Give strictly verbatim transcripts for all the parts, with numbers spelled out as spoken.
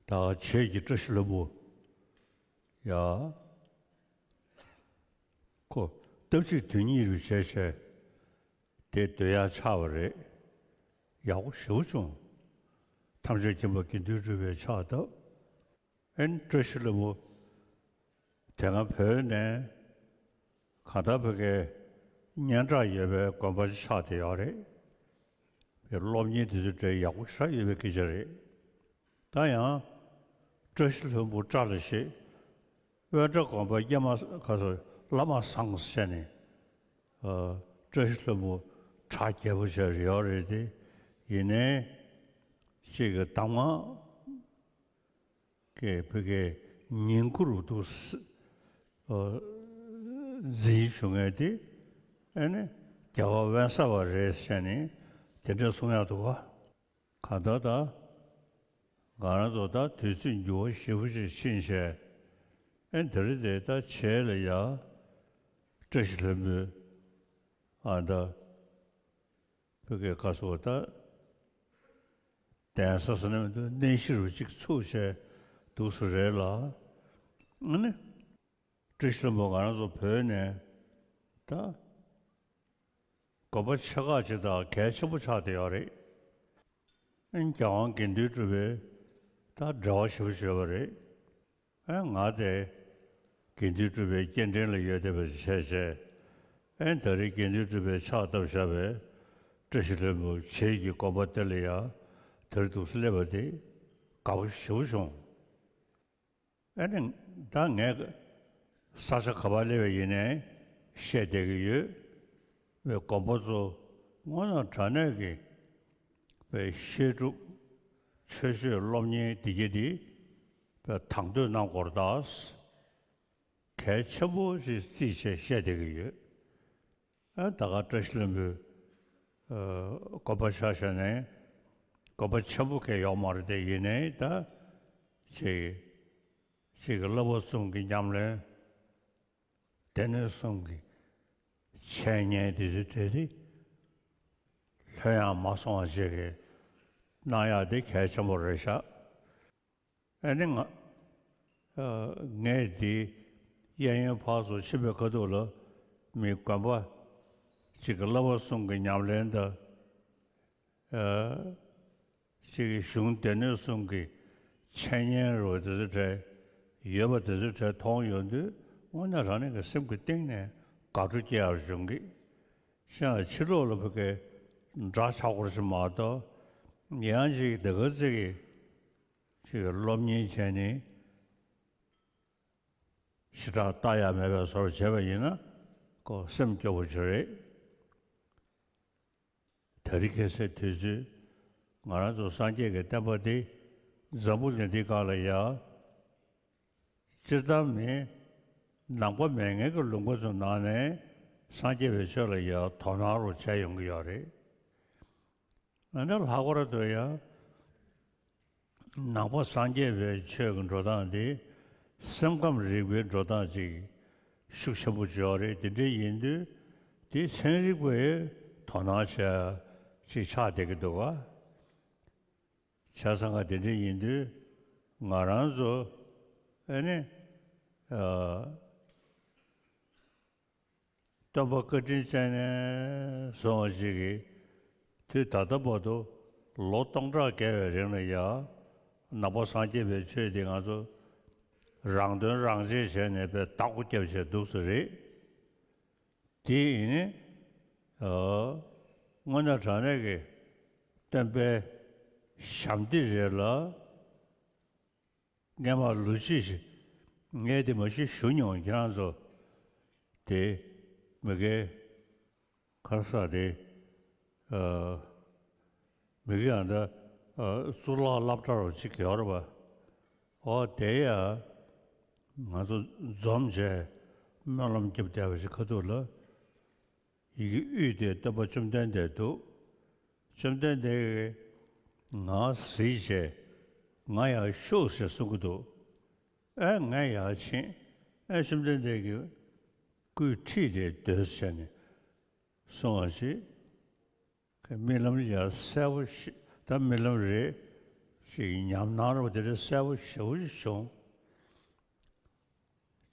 ད་བྱེས་ཀྱི་བཀྲ་ཤིས་ལྷུན་པོ་ཡ། ཁོ་སྟབས་གཅིག་དོན་གཉིས་རུ་བྱས་བྱས་དེ་སྡོད་ཡག་ཆགས་པ་རེད། ཡག་པོ་ཞེ་པོ་བྱུང་། ཐམས་ཅད་མཁྱེན་པ་དགེ་འདུན་གྲུབ་པའི་ཕྱག་བཏབ། ཨེ་ནི་བཀྲ་ཤིས་ལྷུན་པོ་དེ་སྔ་བོད་ནས་གང་ལྟར་བོད་སྐད་སྙན་གྲགས་ཡོད་པའི་དགོན་པ་ཆགས་བསྡད་ཡོད་རེད། བའི་སློབ་གཉེར་དེ་ཚོ་གྲས་ཡག་པོ་ཞེ་དྲག་ཡོད་པའི་སྐད་ཆ་རེད། ད་ཡང་བཀྲ་ཤིས་ལྷུན་པོ་བཀྲ་ལ་ཞེས། དབེན་གྲྭ་དགོན་པ་སྐྱེས་མ་ག་ས་བླ་མ་བཟང་ཟེར་ནས། ཨ། བཀྲ་ཤིས་ལྷུན་པོ་གྲ་རྒྱས་པོ་བྱས་རེད་ཡོད་རེད་དེ། ཡིན་ནའི་གཅིག་གི་གདམས་ངག་གི་བོད་སྐད་ཉིང་ཁུ་རུ་འདུག་ཨ། འཛིན་བྱུང་ངེས་དེ། ཨ་ནི་རྒྱལ་བ་དབེན་ས་པ་རེད་ཟེར་ནས་དེ་འདྲ་གསུང་ཡག་འདུག་ག་གང་ལྟར་ད། ང་རང་ཚོ་ད་དུས་ཚོད་འགྱུར་བ་ཞེ་པོ་ཅིག་ཕྱིན་བྱས། ཨེ་འདི་རེད་དེ་ད་བྱེས་ལ་ཡ། བཀྲ་ཤིས་ལྷུན་པོའི། ཨ་ད། བོད་སྐད་བཀའ་ཟུར་ད། གདན་ས་ཟེར་ན་མི་འདུག་གནས་གཞི་རུ་གཅིག་ཚུགས་བྱས་འདུག་སེ་རེད་ལ། ཨ་ནི། བཀྲ་ཤིས་ལྷུན་པོ་ང་རང་ཚོ་བོད་ནས་ད་དགོན་པ་ཆེ་ཁག་ཅིག་དང་གལ་ཆེན་པོ་ཆགས་བསྡད་ཡོད་རེད། ཨ་ནི་རྒྱལ་དབང་དགེ་འདུན་གྲུབ་པའི་ད་འབྲེལ་བ་ཞེ་པོ་ཅིག་ཡོད་པ་རེད། ཨ་ནི་ང་དེ་དགེ་འདུན་གྲུབ་པའི་སྐྱེ་ཕྲེང་ལ་ཡོད་བསྡད་པ་ཞིག་བྱས་བྱས། ཨ་ནི་ད་རེས་དགེ་འདུན་གྲུབ་པའི་ཕྱག་བཏབ་བཞག་པའི་བཀྲ་ཤིས་ལྷུན་པོ་བྱེས་ཀྱི་དགོན་པ་དེ་ལ་ཡང་དེར་འདུག་སེ་སླེབས་པ་དེ་དགའ་པོ་ཞེ་པོ་བྱུང་། ཨ་ནི་ད་ངས་ས་ཆ་ག་པར་སླེབས་པ་ཡིན་ནའི་བཤད་བསྡད་ཀྱི་ཡོད། བའི་དགོན་པ་ཚོ་དངོས་གནས་དྲང་གནས་ཀྱི་བའི་བཤད་སྒྲུབ་ཆོས་སྤྱོད་སློབ་གཉེར་འདི་གྱ་འདི་བའི་དང་དོད་གནང་དགོས་རེད་ད། གལ་ཆེན་པོ་ཞིག་བརྩིས་བྱས་བཤད་བསྡད་ཀྱི་ཡོད། ཨ་ད་ག་བཀྲ་ཤིས་ལྷུན་པོའི་ཨ་དགོན་པ་ཆ་བཞག་ནས་དགོན་པ་ཆེན་པོ་གས་ཡོག་མ་རེད་དེ། ཡིན་ནའི་ད་ཅིག་ཅིག་གི་བསླབ་པ་གསུམ་གྱི་ཉམས་ལེན། སྡེ་སྣོད་གསུམ་གྱི་འཆད་ཉན་དེ་ཚོ་དེ་དེ་ལྷོད་ཡངས་མ་སོང་བ་ཅིག་གི་གནང་ཡག་དེ་གལ་ཆེན་པོ་རེད་ཤག་ཨ་ནི་ང་ཨ་ངས་དེ་གཡས་གཡོན་ཕར་ཚུར་ཕྱིན་པའི་ཁ་ཐུག་ལ་མི་དགོན་པ་གཅིག་གི་བསླབ་པ་གསུམ་གྱི་ཉམས་ལེན་དང་། ཨ་གཅིག་གི་གཞུང་སྡེ་སྣོད་གསུམ་གྱི་འཆད་ཉན་རུ་དེ་ཚོ་གྲས་ཡོད་པ་དེ་ཚོ་གྲས་མཐོང་ཡོང་དུས་དངོས་གནས་རང་ཉིད་ཀྱི་སེམས་ཀྱི་གཏིང་ནས་དགའ་སྤྲོ་སྐྱེ་ཡག་བྱུང་གི། ཤ་ཕྱི་ལོགས་ལ་བུ་གའི་འདྲ་ཆགས་སྐོར་ཞིག་མ་གཏོགས། ཡང་ཅིག་དེ་ག་ཚིག་གི་ཅིག་སློབ་གཉེར་བྱས་ནས་ཞེ་དྲག་ལྟ་ཡག་མེད་པའི་བཟོ་འདྲ་བྱས་པ་ཡིན་ན་ཁོ་སེམས་སྐྱོ་པོ་ཅིག་རེད། དེ་རིང་ཁ་སང་དུས་ཚོད་ང་རང་ཚོ་སངས་རྒྱས་ཀྱི་བསྟན་པ་འདི་འཛམ་བུ་གླིང་འདི་སྒང་ལ་ཡ། སྤྱིར་བཏང་མི་ནང་པ་མེད་མཁན་གྱི་ལུང་པ་ཚོའི་ནང་ནས་སངས་རྒྱས་པའི་ཆོས་ལ་ཡ་དོ་སྣང་རུ་བྱས་ཡོང་གི་ཡོད་རེད། ཨ་ནི་ལྷག་པར་དུ་ཡང་ནང་པ་སངས་རྒྱས་པའི་ཆོས་ཀྱི་འགྲོ་སྟངས་འདི་སེམས་ཁམས་རིག་པའི་འགྲོ་སྟངས་ཅིག་ཤུགས་ཆེན་པོ་ཅིག་ཡོད་རེད། དེ་འདྲ་ཡིན་དུས་དེ་ཚན་རིག་པས་དོ་སྣང་བྱ་ཡ་ཅིག་ཆགས་བསྡད་ཀྱི་འདུག་ག་བྱས་ཙང་ཀ་དེ་འདྲ་ཡིན་དུས་ང་རང་ཚོ་ཨ་ནི་ཨ། སྟོན་པ་བཀའ་དྲིན་ཅན་ནས་བཟུང་བ་ཞིག་གིས་དུས་ད་ལྟ་བར་དུ་ལོ་སྟོང་ཕྲག་བརྒལ་བའི་རིང་ལ་ཡང་ནང་པ་སངས་རྒྱས་པའི་ཆོས་འདི་ང་ཚོ་རང་དོན་རང་གཅེས་བྱས་ནས་པའི་བདག་པོ་རྒྱབ་བྱས་འདུག་ས་རེད། དེ་ཡིན་ནི་ཨ་དངོས་གནས་དྲང་གནས་ཀྱི་སྟོན་པའི་ཞབས་འདེགས་རེད་ལ། སྔས་མ་ལོ་གཅིག་ཞིག་ངས་དེ་མ་གཞི་ཞུ་མྱོང་། ཁྱེད་རང་ཚོ་དེ་མི་དགེ་ཁར་ས་དེ་ཨ་མི་དགེ་ཨ་འདྲ་ཨ་གཙུག་ལག་སློབ་གྲྭ་རུ་གཅིག་ཡོད་རེད་པ། ཨོ་དེ་ཡ་ང་ཚོ་འཛོམས་བྱས་སྨོན་ལམ་རྒྱབ་བསྡད་པ་ཞིག་ཁ་ཐུག་ལ། ཡི་གེ་དབུས་དེར་སྟོན་པ་བཅོམ་ལྡན་འདས་འདུག་བཅོམ་ལྡན་འདས་ཀྱིས་ང་གཟིགས་བྱས་ང་ཡར་ཤོག་ཟེར་གསུང་གི་འདུག་ཨེ་ང་ཡར་ཕྱིན། ཨེ་བཅོམ་ལྡན་འདས་ཀྱིས་སྐུའི་འཁྲིས་དེར་སྡོད་བྱས་ནས་གསུང་བ་ཞིག་རྨི་ལམ་ཡ་གསལ་པོ་ཞིག་ད་རྨི་ལམ་རེད། ཅིག་ཉམས་སྣང་རོ་དེ་འདྲ་གསལ་པོ་ཞེ་པོ་ཅིག་བྱུང་།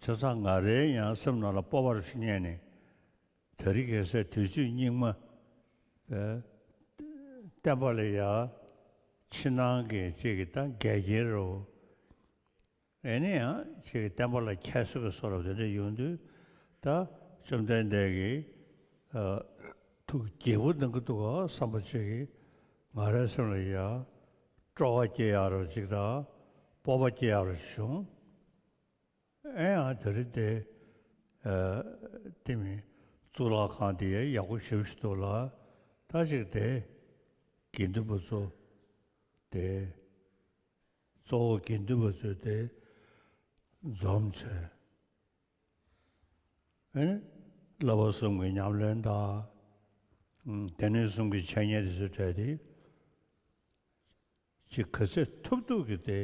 བྱས་ཙང་ང་རའི་ཡང་སེམས་ནང་ལ་སྤོབས་པ་རུ་ཞིག་རྙེད་ནས། དེ་རིང་ཁ་སང་དུས་ཚོད་སྙིགས་མ་བསྟན་པ་ལ་ཡ་ཕྱི་ནང་གི་ཅིག་གི་ད་འགལ་རྐྱེན་རོ། ཨེ་ནི་ཡང་ཅིག་བསྟན་པ་ལ་ཁྱད་གསོད་ཀྱི་བཟོ་འདྲ་དེ་འདྲ་ཡོང་དུས། ད་བཅོམ་ལྡན་འདས་ཀྱིས་ཨ་ཐུགས་དགྱེས་པོ་གནང་གི་འདུག་ག་བསམ་པ་ཅིག་གིས་ང་རའི་སེམས་ལ་ཡ་སྤྲོ་བ་སྐྱེ་ཡག་རོ་ཅིག་དང་སྤོབས་པ་སྐྱེ་ཡག་རོ་བྱུང་། ཨེ་ཡང་དེ་རིང་དེ་ཨ་དེ་མིན་གཙུག་ལག་ཁང་དེ་ཡ་ཡག་པོ་ཞེ་པོ་ཞིག་འདུག་ལ། ད་ཅིག་དེ་དགེ་འདུན་པ་ཚོ་དེ། གཙོ་བོ་དགེ་འདུན་པ་ཚོས་དེ་འཛོམས་བྱས། ཨེ་ནི་བསླབ་པ་གསུམ་གྱི་ཉམས་ལེན་དང་། ཨུམ། སྡེ་སྣོད་གསུམ་གྱི་འཆད་ཉན་དེ་ཚོའི་གྲས་དེ་ཅིག་ག་ཚོད་ཐུབ་ཐུབ་ཀྱིས་དེ་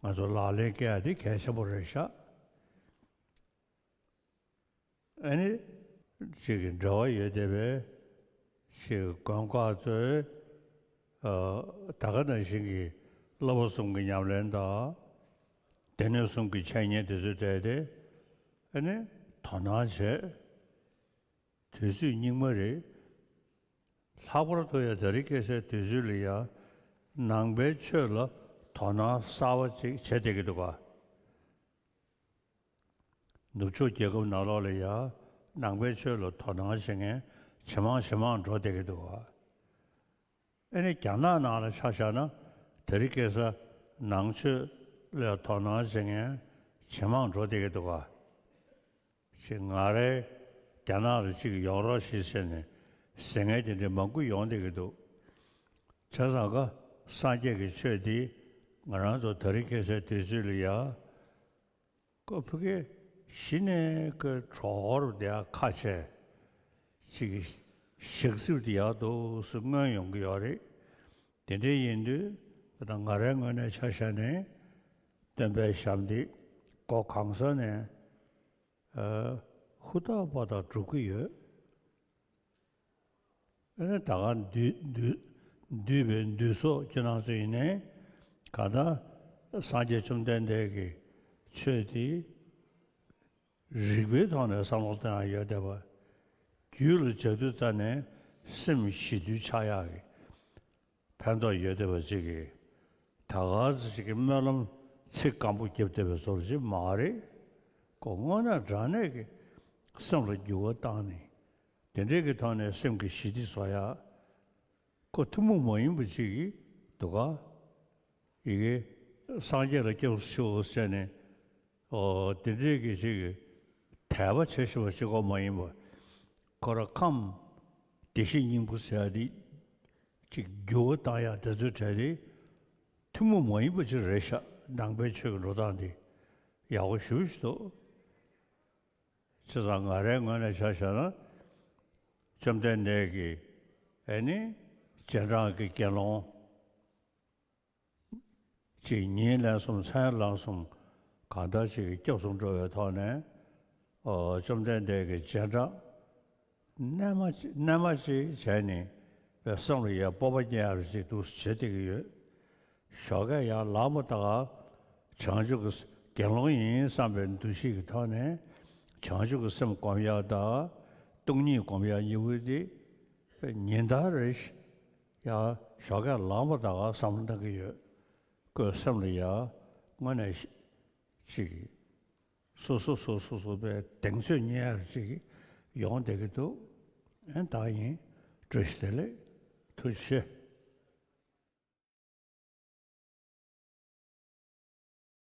ང་ཚོ་ལག་ལེན་བཀལ་ཡ་དེ་གལ་ཆེན་པོ་རེད་ཤག་ཨ་ནི་ཅིག་གི་འབྲེལ་བ་ཡོད་བསྡད་པའི་ཅིག་དགོན་ཁག་ཚོས་ཨ་ད་ག་ནང་བཞིན་གྱི་བསླབ་པ་གསུམ་གྱི་ཉམས་ལེན་དང་། སྡེ་སྣོད་གསུམ་གྱི་འཆད་ཉན་དེ་ཚོའི་གྲས་དེ་ཨ་ནི་དོ་སྣང་བྱས། དུས་ཚོད་སྙིགས་མ་རེད། ལྷག་པར་དུ་ཡང་དེ་རིང་ཁ་སང་དུས་ཚོད་ལ་ཡང་ནང་པའི་ཆོས་ལ་དོ་སྣང་གསར་པ་ཅིག་བྱེད་བསྡད་ཀྱི་འདུག་ག་ནུབ་ཕྱོགས་རྒྱལ་ཁབ་ནང་ལོགས་ལ་ཡང་ནང་པའི་ཆོས་ལ་དོ་སྣང་བྱེད་མཁན་ཇེ་མང་ཇེ་མང་འགྲོ་བསྡད་ཀྱི་འདུག་ག་ཨ་ནི་རྒྱ་ནག་ནང་ལ་ཆ་བཞག་ན་དེ་རིང་ཁ་སང་ནང་ཆོས་ལ་དོ་སྣང་བྱེད་མཁན་ཇེ་མང་འགྲོ་བསྡད་ཀྱི་འདུག་ག་ཅིག་ང་རའི་རྒྱ་ནག་ལ་ཅིག་ཡོང་རོགས་ཞེས་ཟེར་ནས་ཟེར་མཁན་དེ་འདྲའི་མང་པོ་ཡོང་བསྡད་ཀྱི་འདུག་བྱས་ཙང་ཀ་སངས་རྒྱས་ཀྱི་ཆོས་འདི་ང་རང་ཚོ་དེ་རིང་ཁ་སང་དུས་ཚོད་ལ་ཡ་ཀོ་ཕ་གི་གཞི་ནས་ཀི་གྲོགས་རུ་བསྡད་ཁ་ཆེ་ཅིག་ཞག་སྲིབ་དེ་ཡག་འདུག་སུ་མངོན་ཡོང་གི་ཡོད་རེད། དེ་འདྲ་ཡིན་དུས་ད་ང་རའི་ངོས་ནས་ཆ་བཞག་ནས་སྟོན་པའི་ཞབས་འདེགས་སྒོ་གང་ས་ནས་ཨ་ཧུར་ཐག་པ་དག་སྒྲུབ་ཀྱི་ཡོད། ཨ་ནི་ད་ག་འདུས་འདུས་འདུས་པའི་འདུས་སོགས་ཁྱེད་རང་ཚོ་ཡིན་ནའི་གང་ལྟར་སངས་རྒྱས་བཅོམ་ལྡན་འདས་ཀྱི་ཆོས་དེ་རིགས་པའི་ཐོག་ནས་བསམ་བློ་གཏོང་ཡ་ཡོད་བསྡད་པ། རྒྱུད་ལ་འཇགས་དུས་ཙམ་ནས་སེམས་ཞི་དུལ་ཆགས་ཡག་གི་ཕན་ཐོགས་ཡོད་བསྡད་པ་ཅིག་གིས། ད་ག་ཙམ་ཅིག་གི་སྨོན་ལམ་ཚིག་སྐམ་པོ་བརྒྱབ་བསྡད་པའི་བཟོ་འདྲ་ཅིག་མ་རེད། ཁོ་དངོས་གནས་དྲང་གནས་ཀྱི་སེམས་ལ་འགྱུར་བ་བཏང་ནས་དེ་འདྲའི་གི་ཐོག་ནས་སེམས་ཀྱི་ཞི་བདེ་བཟོ་ཡ། ཁོ་ཐུན་མོང་མ་ཡིན་པ་ཅིག་གི་འདུག་ག་ཡི་གེ་སངས་རྒྱས་ལ་སྐྱབས་སུ་མཆིའོ་ཟེར་ནས། ཨོ་དེ་འདྲའི་གི་ཅིག་གི་དད་པ་བྱེད་ཤེས་པ་ཅིག་གོ་མ་ཡིན་པ། ཁོ་ར་ཁམས་བདེ་གཤེགས་སྙིང་པོ་ཟེར་ཡ་དེ་ཅིག་འགྱུར་བ་བཏང་ཡ་དེ་ཚོའི་གྲས་དེ་ཐུན་མོང་མ་ཡིན་པ་ཅིག་རེད་ཤག་ནང་པའི་ཆོས་ཀྱི་འགྲོ་སྟངས་དེ་ཡག་པོ་ཞེ་པོ་ཞིག་འདུག་བྱས་ཙང་ང་རའི་ངོས་ནས་ཆ་བཞག་ན་བཅོམ་ལྡན་འདས་ཀྱིས་ཨེ་ནི་རྗེས་འབྲང་གི་དགེ་སློང་ཅིག་ཉིན་ལན་གསུམ་མཚན་ལན་གསུམ་གང་ལྟར་ཅིག་སྐྱབས་སུ་འགྲོ་བའི་ཐོག་ནས་ཨོ་བཅོམ་ལྡན་འདས་ཀྱི་རྗེས་འབྲང་རྣལ་མ་ཅིག་རྣལ་མ་ཅིག་བྱས་ནས་པའི་སེམས་ལ་ཡ་སྤོབས་པ་སྐྱེ་ཡ་རུ་ཅིག་འདུག་བྱེད་བསྡད་ཀྱི་ཡོད། ཞོགས་ཀས་ཡར་ལངས་པ་དང་བྱང་ཆུབ་ཀྱི་དགེ་སློང་ཡིན་བསམ་པའི་འདུ་ཤེས་ཀྱི་ཐོག་ནས་བྱང་ཆུབ་ཀྱི་སེམས་སྒོམ་ཡག་དང་སྟོང་ཉིད་སྒོམ་ཡག་གཉིས་པོ་དེ་ཉིན་ལྟར་རེ་ཡར་ཞོགས་ཀས་ལངས་པ་དང་བསམ་བློ་གཏང་གི་ཡོད། ཁོའི་སེམས་ལ་ཡ་དངོས་གནས་ཅིག་སོ་སོ་སོ་སོ་སོ་པའི་གདེང་ཚོད་རྙེད་ཡག་ཅིག་ཡོང་བསྡད་ཀྱི་འདུག་ཨེ་ད་ཡིན། བཀྲ་ཤིས་བདེ་ལེགས། ཐུགས་རྗེ་ཆེ།